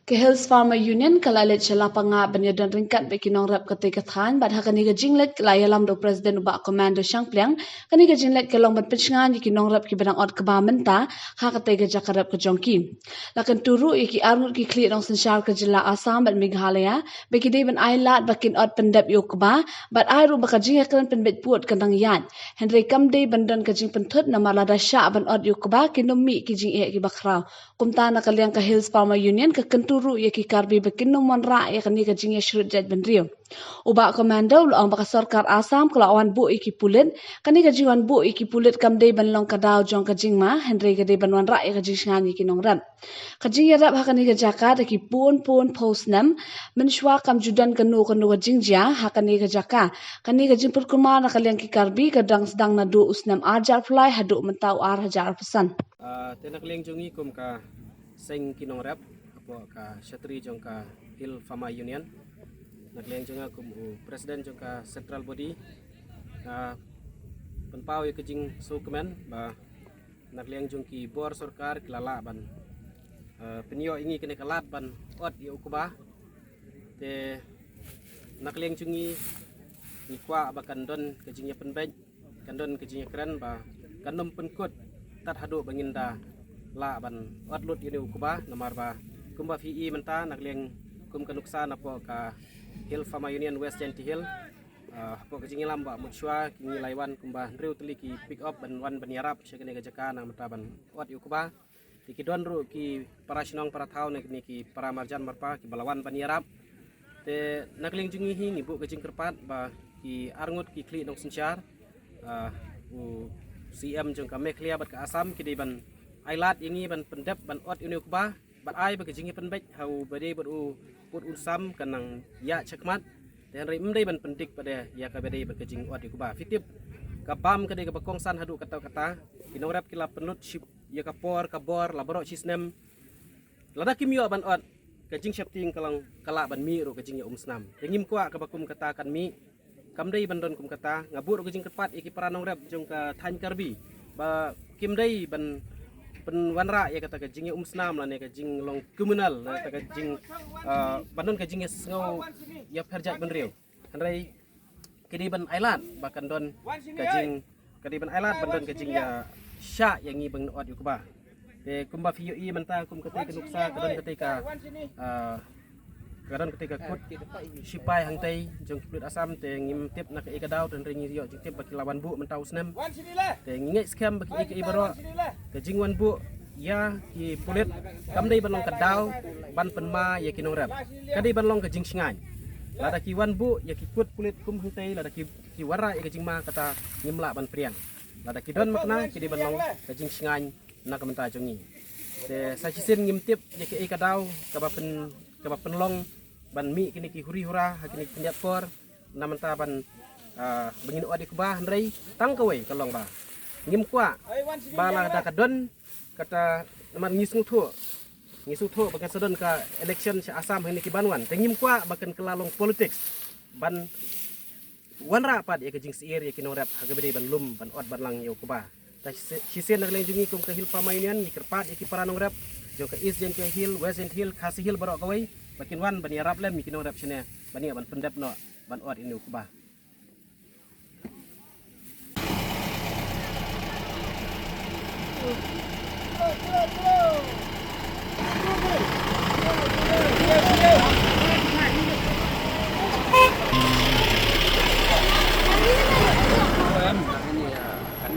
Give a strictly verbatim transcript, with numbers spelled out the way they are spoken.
Ka Hills Farmer Union ka la leit sha Lapangap ban ïadon ryngkat bad ki nongrep katei ka thaiñ, bad ha kane ka jingleit ka la ïalam da u President u Bah Commando Shangpliang. Kane ka jingleit ka long ban pynshngain ïa ki nongrep kiba dang ot kba mynta ha katei ka jaka rep ka jong ki. La kyntu ruh ïa ki arngut ki khlieh nongsynshar ka jylla Assam bad Meghalaya ba ki dei ban ai lad ba kin ot pyndep ïa u kba, bad ai ruh ba ka jingïakren pynbeit pud kan dang ïaid. Hynrei kam dei ban don ka jingpynthut namar lada shah ban ot ïa u kba kin ym mih ki jingeh kiba khraw. Kumta na ka liang ka Hills Farmer Union ka kyntu ruh ïa ki Karbi ba kin ym wanrah ïa kane ka jingïasyrut jaitbynriew. U Bah Commando u la ong ba ka sorkar Assam ka la wan buh ïa ki pulit. Kane ka jingwan buh ïa ki pulit kam dei ban long ka daw jong ka jingma, hynrei ka dei ban wanrah ïa ka jingshngaiñ ïa ki nongrep. Ka jingïarep ha kane ka jaka da ki pun pun phew snem, mynshuwa kam ju don kano kano ka jingjia ha kane ka jaka. Kane ka jingpynkulmar na ka liang ki Karbi ka dang sdang naduh u snem ar hajar phew lai haduh mynta u ar hajar arphew san. Ah, te na ka liang jong ngi kum ka seng ki nongrep hapoh ka shatri jong ka Hill Farmer Union, na ka liang jong nga kum u president jong ka central body, nga pynpaw ïa ka jingsngewkmen ba na ka liang jong ki bor sorkar ki la lah ban, eh, pynïoh ïa ngi kane ka lad ban ot ïa u kba. Te na ka liang jong ngi, ngi kwah ba kan don ka jingïapynbeit, kan don ka jingïakren ba kan ym pynkut tad haduh ba ngin da lah ban ot lut ïa une u kba, namar ba kumba phi i mynta na ka liang kum ka nuksa napoh ka Hill Farmer Union West Jaintia Hill. Ah, hapoh ka jingïalam ba mut shuwa ki ngi la wan kumba hynriew tylli ki pick up ban wan ban ïarap sha kane ka jaka na mynta ban ot ïa u kba. Te ki don ruh ki para shnong para thaw ne ki para marjan marpa kiba la wan ban ïarap. Te na ka liang jong ngi hi ngi buh ka jingkyrpad ba ki arngut ki khlieh nongsynshar, ah, u C M jong ka Meghalaya bad ka Assam ki dei ban ai lad ïa ngi ban pyndep ban ot ïa une u kba. Bad ai ba ka jingïapynbeit ha u ba dei bad u pud u sam kan nang ïaid shakhmat. Te hynrei ym dei ban pyndik pat ïa kaba dei bad ka jingot ïa u kba. Phi tip ka bam ka dei kaba kongsan haduh katta katta. Ki nongrep ki la pynlut shi ïa ka por ka bor la baroh shi snem. Lada kim ïoh ban ot, ka jingsheptieng ka long ka lah ban mih ruh ka jingïaumsnam. Te ngim kwah kaba kum kata kan mih. Kam dei ban don kum kata, nga buh ruh ka jingkyrpad ïa ki para nongrep jong ka thaiñ Karbi ba kim dei ban pynwanrah ïa kata ka jingïaumsnam lane ka jinglong kriminal, lane kata ka jing, ah, ban don ka jingïasngew ïapher jaitbynriew. Hynrei ki dei ban ai lad ba kan don ka jing, ka dei ban ai lad ban don ka jingïashah ïa ngi ban ot ïa u kba. Te kumba phi ïohi mynta kum katei ka nuksa ka don katei ka, ah, ka don katei ka kut shipai hangtei jong ki pulit Assam, te ngim tip na kaei ka daw, te hynrei ngi ïoh jingtip ba ki la wan buh mynta u snem. Te ngi ngeit skhem ba kiei kiei baroh ka jingwan buh ïa ki pulit kam dei ban long ka daw ban pynma ïa ki nongrep. Ka dei ban long ka jingshngaiñ. Lada ki wan buh ïa ki kut pulit kum hangtei, lada ki, ki wanrah ïa ka jingma, kata ngim lah ban pdiang. Lada ki don makna ki dei ban long ka jingshngaiñ na ka bynta jong ngi. Te sa shisien ngim tip ïa kaei ka daw kaba pyn, kaba pynlong ban mih kine ki huri hura ha kine ki khyndiat por na bynta ban, ah, ba ngin ot ïa u kba, hynrei tang kawei ka long ba ngim kwah ba lada ka don kata, namar ngi sngewthuh, ngi sngewthuh ba kan sa don ka election sha Assam ha kine ki ban wan. Te ngim kwah ba kan kylla long politics ban wanrah pat ïa ka jingsyier ïa ki nongrep ha kaba dei ban lum ban ot ban lang ïa u kba. Te shi, shisien na ka liang jong ngi kum ka Hill Farmer Union ngi kyrpad ïa ki para nongrep jong ka East Jaintia Hill, West Jaintia Hill, Khasi Hill baroh kawei ba kin wan ban ïarap lem ïa ki nongrep shane ban ïa ban pyndep noh ban ot ïa une u kba.